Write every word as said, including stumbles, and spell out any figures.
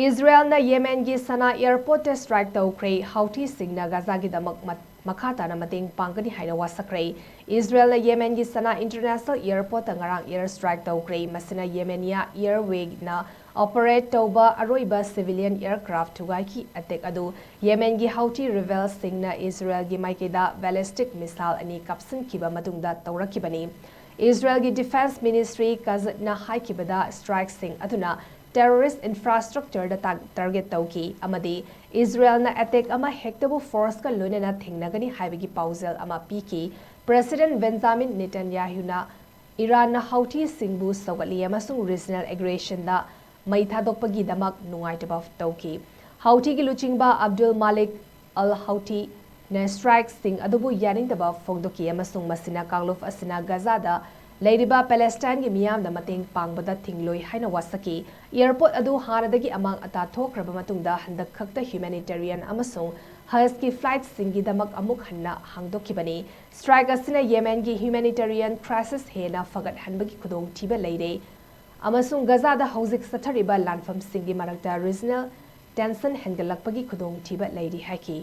ꯏꯖꯔꯦꯜꯅ ꯌꯦꯃꯦꯟꯒꯤ ꯁꯅꯥ ꯑꯦꯌꯔꯄꯣꯔꯠꯇ ꯁ꯭ꯇ꯭ꯔꯥꯏꯛ ꯇꯧꯈ꯭ꯔꯦ꯫ ꯍꯥꯎꯊꯤꯁꯤꯡꯅ ꯒꯥꯖꯥꯒꯤꯗꯃꯛ ꯃ-, ꯃꯈꯥ ꯇꯥꯅ ꯃꯇꯦꯡ ꯄꯥꯡꯒꯅꯤ ꯍꯥꯏꯅ ꯋꯥꯁꯛꯈ꯭ꯔꯦ꯫ ꯏꯖꯔꯦꯜꯅ ꯌꯦꯃꯦꯟꯒꯤ ꯁꯅꯥ ꯏꯟꯇꯔꯅꯦꯁꯅꯦꯜ ꯑꯦꯌꯔꯄꯣꯔꯠꯇ ꯉꯔꯥꯡ ꯑꯦꯌꯔ ꯁ꯭ꯇ꯭ꯔꯥꯏꯛ ꯇꯧꯈ꯭ꯔꯦ꯫ ꯃꯁꯤꯅ ꯌꯦꯃꯦꯅꯤꯌꯥ ꯑꯦꯌꯔꯋꯦꯅ ꯑꯣꯄꯔꯦꯠ ꯇꯧꯕ ꯑꯔꯣꯏꯕ ꯁꯤꯚꯤꯂꯤꯌꯟ ꯑꯦꯌꯔꯀ꯭ꯔꯥꯐ ꯊꯨꯒꯥꯏꯈꯤ꯫ ꯑꯦꯇꯦꯛ ꯑꯗꯨ ꯌꯦꯃꯦꯟꯒꯤ ꯍꯥꯎꯊꯤ ꯔꯤꯕꯦꯜꯁꯤꯡꯅ ꯏꯖꯔꯦꯜꯒꯤ ꯃꯥꯏꯀꯩꯗ ꯕꯦꯂꯤꯁꯇꯤꯛ ꯃꯤꯁꯥꯏꯜ ꯑꯅꯤ ꯀꯥꯞꯁꯤꯟꯈꯤꯕ ꯃꯇꯨꯡꯗ ꯇꯧꯔꯛꯈꯤꯕꯅꯤ꯫ ꯏꯖꯔꯦꯜꯒꯤ ꯗꯤꯐꯦꯟꯁ ꯃꯤꯅꯤꯁꯇ꯭ꯔꯤ ꯀꯖꯠꯅ ꯍꯥꯏꯈꯤꯕꯗ, ꯁ꯭ꯇ꯭ꯔꯥꯏꯛꯁꯤꯡ ꯑꯗꯨꯅ ꯇꯦꯔꯣꯔꯤꯁ꯭ꯠ ꯏꯟꯐ꯭ꯔꯥꯁ꯭ꯇ꯭ꯔꯛꯆꯔꯗ ꯇꯥ-, ꯇꯥꯔꯒꯦꯠ ꯇꯧꯈꯤ ꯑꯃꯗꯤ ꯏꯖꯔꯦꯜꯅ ꯑꯦꯇꯦꯛ ꯑꯃ ꯍꯦꯛꯇꯕꯨ ꯐꯣꯔꯁꯀ ꯂꯣꯏꯅꯅ ꯊꯦꯡꯅꯒꯅꯤ ꯍꯥꯏꯕꯒꯤ ꯄꯥꯎꯖꯦꯜ ꯑꯃ ꯄꯤꯈꯤ꯫ ꯄ꯭ꯔꯦꯁꯤꯗꯦꯟꯠ ꯕꯦꯟꯖꯥꯃꯤꯟ ꯅꯦꯇꯟꯌꯥꯍꯨꯅ ꯏꯔꯥꯟꯅ ꯍꯥꯎꯊꯤꯁꯤꯡꯕꯨ ꯁꯧꯒꯠꯂꯤ ꯑꯃꯁꯨꯡ ꯔꯤꯖꯅꯦꯜ ꯑꯦꯒ꯭ꯔꯦꯁꯟꯗ ꯃꯩ ꯊꯥꯗꯣꯛꯄꯒꯤꯗꯃꯛ ꯅꯨꯡꯉꯥꯏꯇꯕ ꯇꯧꯈꯤ꯫ ꯍꯥꯎꯊꯤꯒꯤ ꯂꯨꯆꯤꯡꯕ ꯑꯕꯗꯨꯜ ꯃꯥꯂꯤꯛ ꯑꯜ ꯍꯥꯎꯊꯤꯅ ꯁ꯭ꯇ꯭ꯔꯥꯏꯛꯁꯤꯡ ꯑꯗꯨꯕꯨ ꯌꯥꯅꯤꯡꯗꯕ ꯐꯣꯡꯗꯣꯛꯈꯤ ꯑꯃꯁꯨꯡ ꯃꯁꯤꯅ ꯀꯥꯡꯂꯨꯞ ꯑꯁꯤꯅ ꯒꯖꯥꯗ ꯂꯩꯔꯤꯕ ꯄꯦꯂꯦꯁꯇꯥꯏꯟꯒꯤ ꯃꯤꯌꯥꯝꯗ ꯃꯇꯦꯡ ꯄꯥꯡꯕꯗ ꯊꯤꯡꯂꯣꯏ ꯍꯥꯏꯅ ꯋꯥꯁꯛꯈꯤ꯫ ꯑꯦꯌꯔꯄꯣꯔꯠ ꯑꯗꯨ ꯍꯥꯟꯅꯗꯒꯤ ꯑꯃꯥꯡ ꯑꯇꯥ ꯊꯣꯛꯈ꯭ꯔꯕ ꯃꯇꯨꯡꯗ ꯍꯟꯗꯛ ꯈꯛꯇ ꯍ꯭ꯌꯨꯃꯦꯅꯤꯇꯦꯔꯤꯌꯟ ꯑꯃꯁꯨꯡ ꯍꯖꯀꯤ ꯐ꯭ꯂꯥꯏꯠꯁꯤꯡꯒꯤꯗꯃꯛ ꯑꯃꯨꯛ ꯍꯟꯅ ꯍꯥꯡꯗꯣꯛꯈꯤꯕꯅꯤ꯫ ꯁ꯭ꯇ꯭ꯔꯥꯏꯛ ꯑꯁꯤꯅ ꯌꯦꯃꯦꯟꯒꯤ ꯍ꯭ꯌꯨꯃꯦꯅꯤꯇꯦꯔꯤꯌꯟ ꯀ꯭ꯔꯥꯏꯁꯤꯁ ꯍꯦꯟꯅ ꯐꯒꯠꯍꯟꯕꯒꯤ ꯈꯨꯗꯣꯡꯊꯤꯕ ꯂꯩꯔꯦ ꯑꯃꯁꯨꯡ ꯒꯖꯥꯗ ꯍꯧꯖꯤꯛ ꯆꯠꯊꯔꯤꯕ ꯂꯥꯟꯐꯝꯁꯤꯡꯒꯤ ꯃꯔꯛꯇ ꯔꯤꯖꯅꯦꯜ ꯇꯦꯟꯁꯟ ꯍꯦꯟꯒꯠꯂꯛꯄꯒꯤ ꯈꯨꯗꯣꯡꯊꯤꯕ ꯂꯩꯔꯤ ꯍꯥꯏꯈꯤ꯫